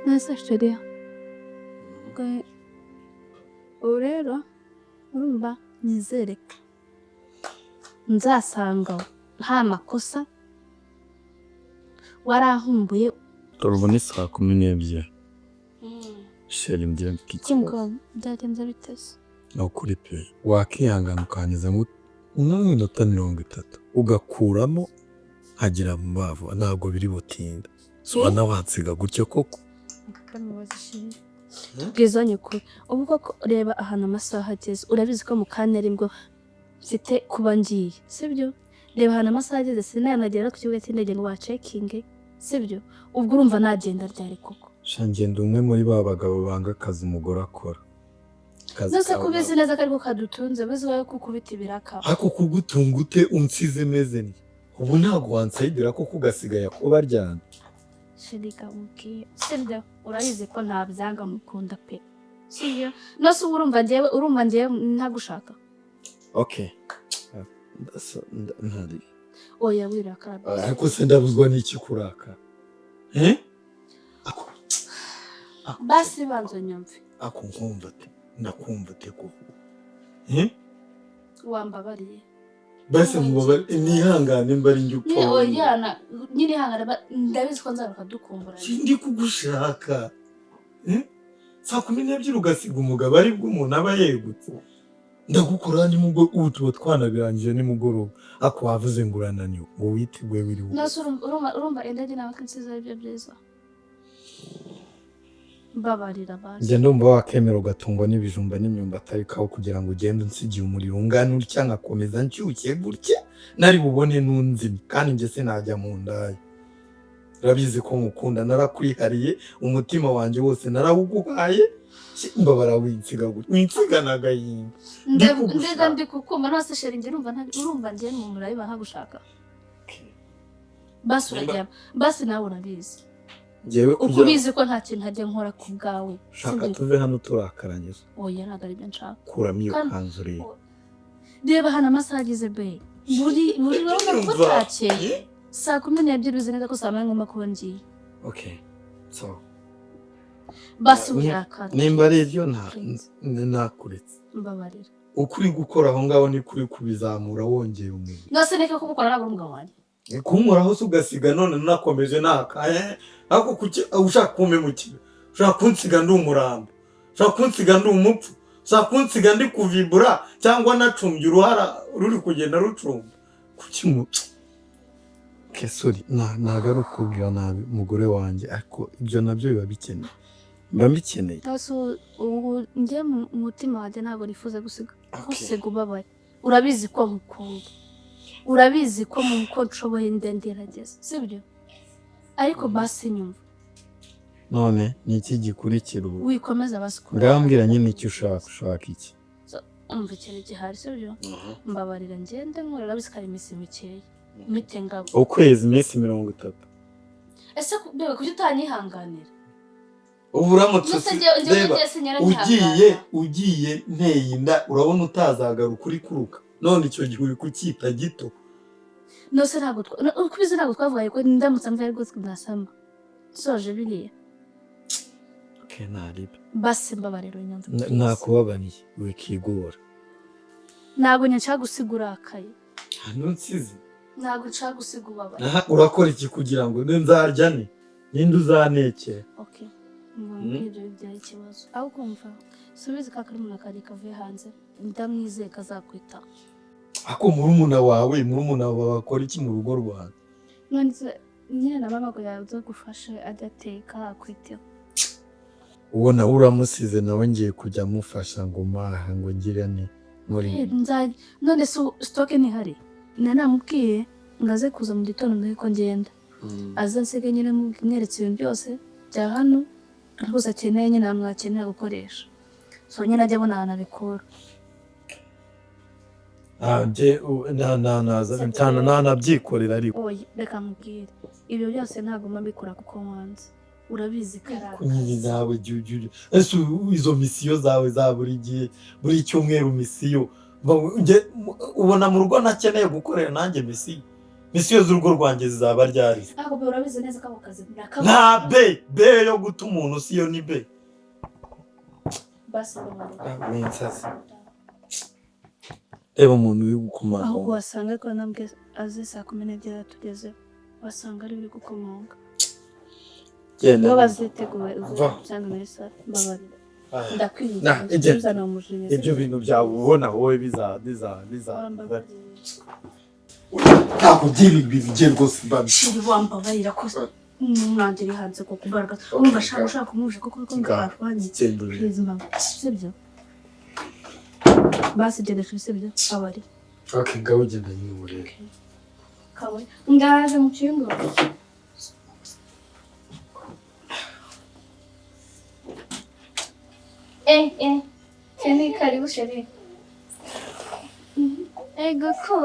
Nese chéri, ubu rero urumva nizere ko nzasanga nta makosa, warankumbuye. Dore ubu ni saa 12, chéri. Mbwira, mfite ikibazo. Ngo byagenze bite se? Ni ukuri pe, wakihangana ukanyuza nk'iminota 30 ugakuramo nkagira vuba vuba, ntabwo biri butinde. So wansiga gutyo koko? Tubwizanye ukuri, ubu koko reba ahantu amasaha ageze. Urabizi ko mu kanya aribwo mfite kuba ngiye, sibyo? Reba ahantu amasaha ageze, sinanagera ku kibuga cy'indege ngo bacekinge, sibyo? Ubwo urumva nagenda ryari koko? Sha, ngenda umwe muri ba bagabo banga akazi umugore akora. Akazi Nose kawe ko ubizi neza ko ariko kadutunze, ubizi wowe ko ukubita ibiraka. Ariko kugutunga ute unsize meze nti? Ubu ntabwo wansayidira koko, ugasigaya kuba aryamye? Chéri, kamubwiye, sibyo? Urabizi ko ntabyanga, mukunda pe, sibyo? Nose ubu urumva njyewe ntagushaka? Okay. Ntari Oya, wirakara. Ariko se ndabuzwa n'iki kurakara? Eh? Basi banza nyumve. Ako nkumva ate? Ndakumva ate koko? Eh? Wambabariye. Basi mubabare, nihangane mba ari njye upfa Nyine wenyine. Oya, nyine ihangane, ndabizi ko nzaruka dukumbura. Sindi kugushaka. Eh? Saa 12 ugasiga umugabo, aribwo umuntu aba yegutse. Ndagukora nimugoroba, ubu tuba twanabirangije nimugoroba. Ako wavuze ngo urananiwe, ngo witeguye wiriwe. Nose urumva indege nawe ko nsize ari byo byiza? Mbabarira basi. Njye ndumva wakemera ugatungwa n'ibijumba n'imyumbati, ariko aho kugira ngo ugende unsigiye umuriro ungana utya, nkakomeza nshyushye gutya, nari bubone n'unzimye, kandi njye sinajya mu ndaya. Urabizi ko ngukunda, narakwihariye, umutima wanjye wose narawuguhaye. Mbabara, winsiga gutya, winsigana agahinda. Ndikugushaka. Ndega ndi kukumva. Nose chéri, njye urumva njye mu murabiba nkagushaka? Basi urajya, basi nawe urabizi. Njyewe Uko kugira ubizi ko nta kintu ajya nkora ku bwawe. Shaka Sibyo? tuve hano turakaranyije. Oya, ntabwo aribyo nshaka. Kuramo iyo Kandi kanzu rero. Reba hano amasaha ageze be, buri buri urabona ko Ndumva. butakeye. Saa 12, uzi neza ko saa 8 ngomba kuba ngiye. Okay, so Basi urakara. Nimba ari ibyo, nta Please. nakuretse. Mbabarira. Uko uri gukora aho ngaho ni kuri kubizamura wongera umuriro. Nose reka kubukora, ntabwo uri umugabo wanjye. Kunkoraho se ugasiga none nakomeje naka? Ariko kuki ushaka kumpemukira? Ushaka kunsiga ndi umurambo, ushaka kunsiga ndi umupfu, ushaka kunsiga ndi kuvibura cyangwa nacumbye uruhara ruri kugenda rucumba. Kuki mu kesori? Ntabwo ari ukubwira nabi umugore wanjye, ariko ibyo nabyo biba bikenewe, mba mbikeneye. Nose ubu njye mu mutima wanjye ntabwo nifuza gusiga ubabaye. Urabizi ko nkukunda, urabizi ko mu ko nshoboye ndengerageza, sibyo? Ariko basi nyumva. None ni iki gikurikira ubu? Wikomeza basi kurara. Ngambwira nyine icyo ushaka. Ushaka iki? Umva ikintu gihari, sibyo? Mbabarira ngende nkorera, urabizi ko ari iminsi mikeya mite ngabo. Ukwezi, iminsi 30. Ese bebe, kuki utanyihanganira? Ubu uramutse Nose njyewe reba, ngiye sinyara. Ugiye, ugiye nteye inda, urabona utazagaruka uri kuruka? None icyo gihe uri kucyita gito? Nose ntabwo uko ubizi, ntabwo twavugaye ko ndamutse mvuye rwose nasama soje biriya? Okay, ntaribi. Basi mbabarira unyumve, please. Nakubabariye, wikigora. Ntabwo nshaka gusiga urakaye. Hano nsize. Ntabwo nshaka gusiga ubabaye. Aha, urakora iki kugira ngo nzarya? Ne ninde uzantekera? Okay, mbona ibyo bibyara ikibazo aho kumva subiza ka karumuna kanjye kavuye hanze, ndamwizeye kazakwitaho. Ako murumuna wawe akora iki mu rugo rwawe? None se nyine na mama kugira ngo azagufashe, ajye ateka, akwiteho. Uwo nawe uramusize, nawe ngiye kujya amufasha ngo maha ngo ngire ni muri None se stock ntihari? Nari namubwiye ngo aze kuza mu gitondo mbere ko ngenda, aze nsige nyine mweretse ibintu byose bya hano rwose akeneye, nyine ahantu akenera gukoresha, so nyine ajya abona ahantu abikura. Ah, njye naza cyane nanabyikorera ariko. Oya, reka mubwire, ibyo byose ntabwo mba mbikora kuko nwanze, urabizi ko ari Nyine akazi. Nawe ese izo mission zawe za buri gihe, buri cyumweru mission, ubona mu rugo ntakeneye gukorera nanjye mission? Misiyo z'urugo rwanjye zizaba ryari? Ariko be, urabizi neza ko ako kazi nakabonye. Nta B, B yo guta umuntu siyo ni B. Basi mbabarira. Winsazi. Reba umuntu uri gukomanga. Ahubwo wasanga ariko nambwe aze 12:00 tugeze, wasanga ari uri gukomanga. Genda. Niba baziteguye Va. uzana muri salo, mbabarira. Ah. Ndakwinginze, Nah, igenda. uzana umujinya. Ibyo bintu byawe ubona wowe biza biza biza. Wambabarira. Ntabwo by'ibi bintu ngiye rwose mbabi. Shiri, wambabarira ko umwanzi uri hanze ko kumbaraga. Urumva ashaka ushaka kumuje kuko ko ngarwanye. Genda urebe. Please mama. Sibyo? Basi genda shiri, sibyo? Abari. Okay, ngaho ugenda nyine umurebe. Kabone. Ndaje mu cyumba. Eh, eh. Kenny, karibu chérie. Ego ko.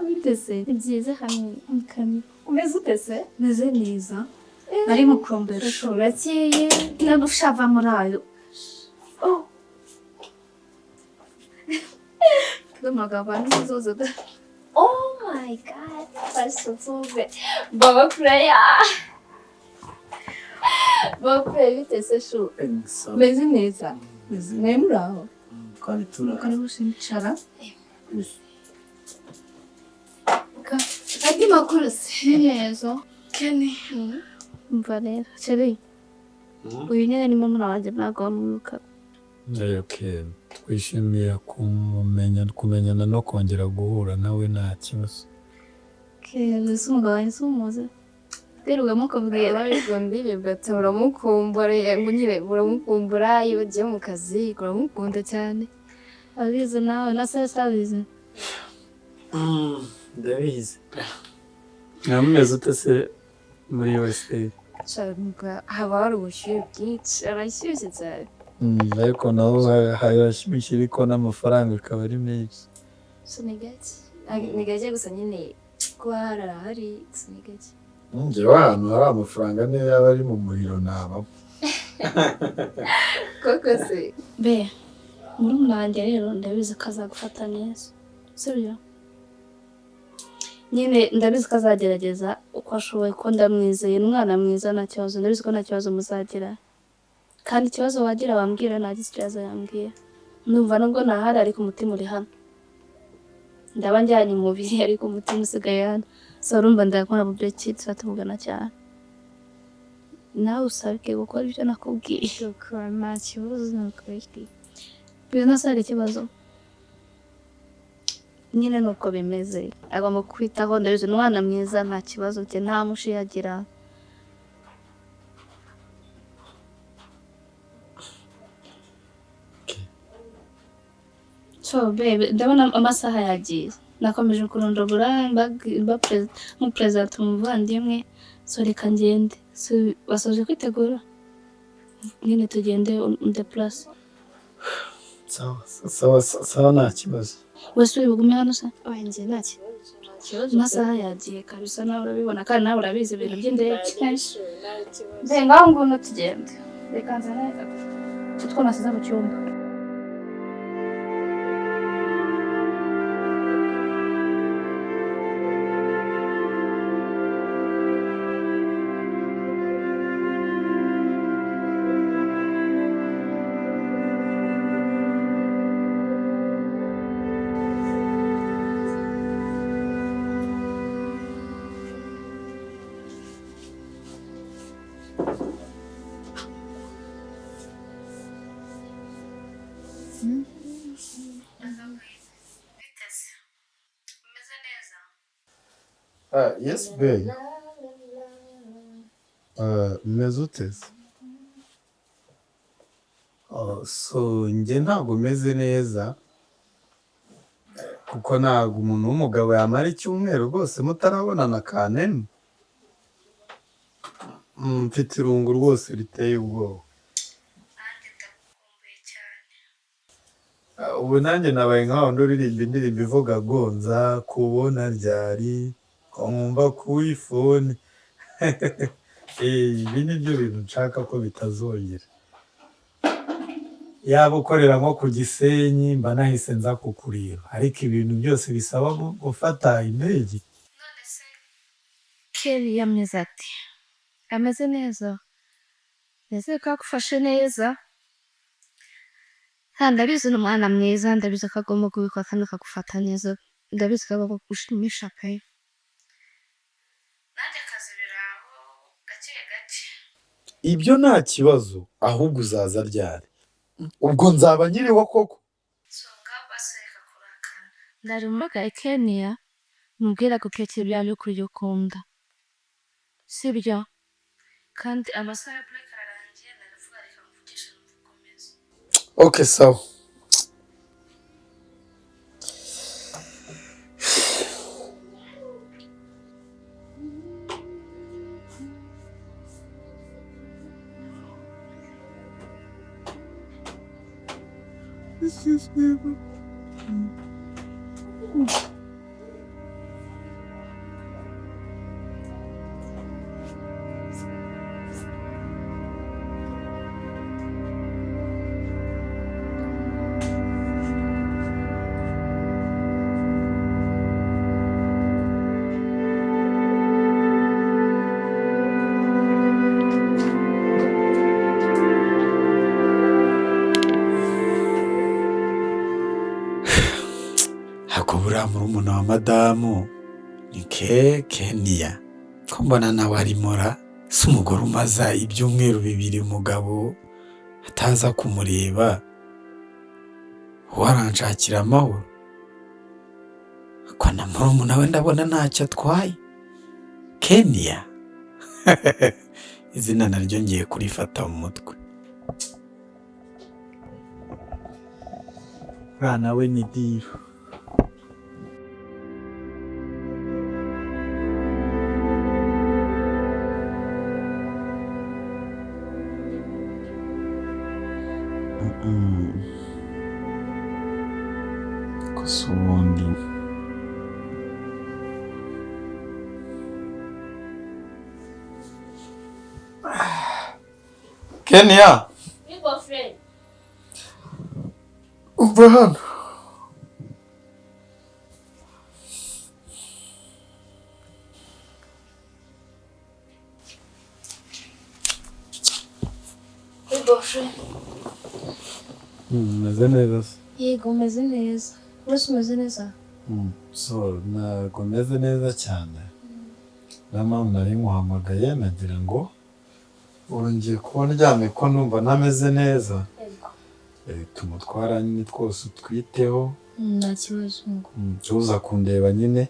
Bite se? Ni byiza hamwe. Kami. Umeze ute se? Meze neza. Nari mukumbera. Urakeye. Nagushava muri ayo. Oh. Ndumvaga ntuzoza. Oh my God. Basuzume. Baba prayer. Baba prayer bite se shu? Meze neza. Mwe muri aho. Twari turi. Karibu sincara. Andi makuru si neza. Kenny. Umva rero, chérie. Uyu nyine ni murumuna wanjye, ntabwo wamwibuka. Okay. Twishimiye kumumenya, kumenyana no kongera guhura nawe nta kibazo. Kenny, si umugabo wanjye, si umuzi. Rero uramukubwira ndirimba ati uramukumbura, ngo nyine uramukumbura iyo ugiye mu kazi, uramukunda cyane. Abizi nawe, na se abizi. Ndabizi. Mwameze ute se muri USA? Cyangwa haba hari ubushyuhe bwinshi, arashyushye cyane. Ariko naho harashyushye ariko n'amafaranga akaba ari menshi. So ni gake. Ni gake gusa nyine kuba harahari, gusa ni gake. Njyewe ahantu hari amafaranga niyo yaba ari mu muriro ntabamo. Koko se. Be, murumuna wanjye rero ndabizi ko azagufata neza. Sibyo? Nyine ndabizi ko azagerageza uko ashoboye, ko ndamwizeye, ni umwana mwiza nta kibazo, ndabizi ko nta kibazo muzagira. Kandi ikibazo wagira wambwira, nagize ikibazo yambwira. Ndumva nubwo ntahari ariko umutima uri hano. Ndaba njyanye umubiri ariko umutima usigaye hano. So urumva ndakora mu byo ki turatuvugana cyane. Nawe usabwe gukora ibyo nakubwiye. Koko nta kibazo nukuri. Biba hari ikibazo. Nyine nuko bimeze. Agomba kwitaho, ndabizi ni umwana mwiza nta kibazo cye, nta mushi yagira. So babe, ndabona amasaha yagiye. Nakomeje kurondogora muperezida umuvandimwe, so reka ngende. So basoje kwitegura. Nyine tugende on the place. Sawa sawa sawa nta kibazo. Wese uri bugume hano se? Oya njye nta kibazo. Nta kibazo. Amasaha yagiye kabisa, nawe urabibona kandi nawe urabizi ibintu by'indege. Nta kibazo. Mbe ngaho nguno tugende. Reka nzane utwo nasize mu cyumba. Yes babe. Umeze ute se? So njye ntabwo meze neza kuko ntabwo umuntu w'umugabo yamara icyumweru rwose mutarabonana kanene. Mfite irungu rwose riteye ubwoba. Ubu nanjye nabaye nka wundi uririmba indirimbo ivuga gonza kubona ryari nkumva ku ifone. Ibi ni byo bintu nshaka ko bitazongera. Yaba ukorera nko ku Gisenyi mba nahise nza kukureba, ariko ibintu byose bisaba gufata indege. Kelly yameze ati ameze neza, nizere ko yagufashe neza. Ndabizi ni umwana mwiza, ndabizi ko agomba kubikora kandi akagufata neza, ndabizi ko agomba kugushimisha pe. Nanjye akazi biraho gake gake. Ibyo nta kibazo, ahubwo uzaza ryari? Ubwo nzaba nkiriho koko? Songa baseka kurakara. Ndari mpamagaye Kenia mubwira gupakira ibya byo kurya ukunda, sibyo? Kandi amasaha ya break ararangiye, naravuga reka mvugishe numve uko umeze. Okay, sawa. Hako buriya murumuna wa madamu ni Kenia, ko mbona nawe arimora, si umugore umaza ibyumweru bibiri umugabo ataza kumureba, waranshakira amahoro. Ko na murumuna we ndabona ntacyo atwaye. Kenia izina naryo ngiye kurifata mu mutwe. Uriya nawe ni diru. Gusa ubundi Kenia, umva hano. Umeze neza se? Yego umeze neza. Wese umeze neza? So ntabwo meze neza cyane. Niyo mpamvu nari nkuhamagaye nagira ngo ubu ngiye kuba ndyamye ko numva ntameze neza. Tumutwara nyine twose utwiteho. Nta kibazo. Tuza kundeba nyine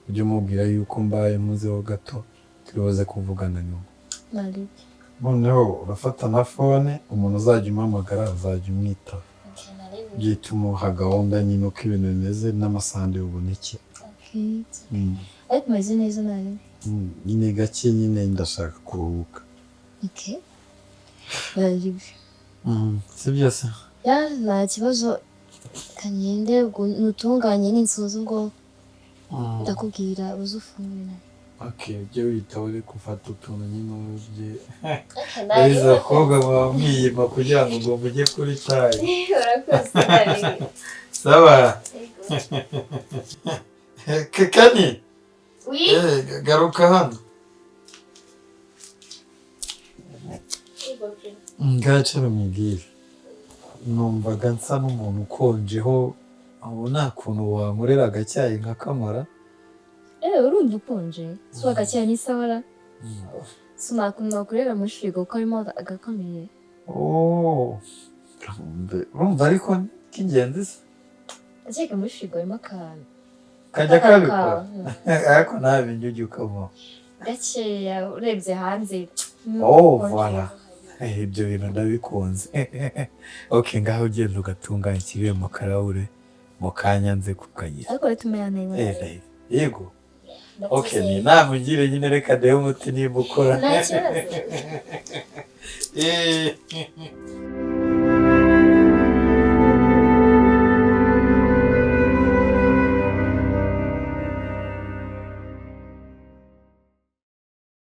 ujye umubwira yuko mbaye muzeho gato turibuze kuvugana nyuma. Noneho urafata na fone, umuntu uzajya umuhamagara azajya umwitaba. Byita umuha gahunda nyine uko ibintu bimeze n'amasande buboneke. Ariko umeze neza nawe? Nyine gake nyine ndashaka kuruhuka. Si byose? Nta kibazo, kagende nutunganye n'insozo ngo ndakubwira uze ufungure. Okay, ujye witaho uri gufata utuntu nyine ujye. Izo bakobwa baba mwiyima kugira ngo ngo mujye kuri tayi. Sawa. Kani? Garuka hano. Ngace bamubwire. Numvaga nsa n'umuntu ukonjeho, aho nta kuntu wankorera agacyayi nkakamara. Urumva ukonje? Si agacyayi n'isabara? Si nta kuntu wakorera muri firigo kuko harimo agakomeye. Urumva ariko k'ingenzi se? Ndakeka muri firigo harimo akantu. Kajya kabikora? Ariko nta bindi ujya ukanywa. Gakeya urebye hanze. Oh, voilà. Ibyo bintu ndabikunze. Okay, ngaho ugenda ugatunganya ikiriwe mu karahure mu kanya nze kukagira. Ariko reka tumenya neza. Yego. Okay, ni inama ungire nyine reka ndebe umuti nimba ukora. Nta kibazo.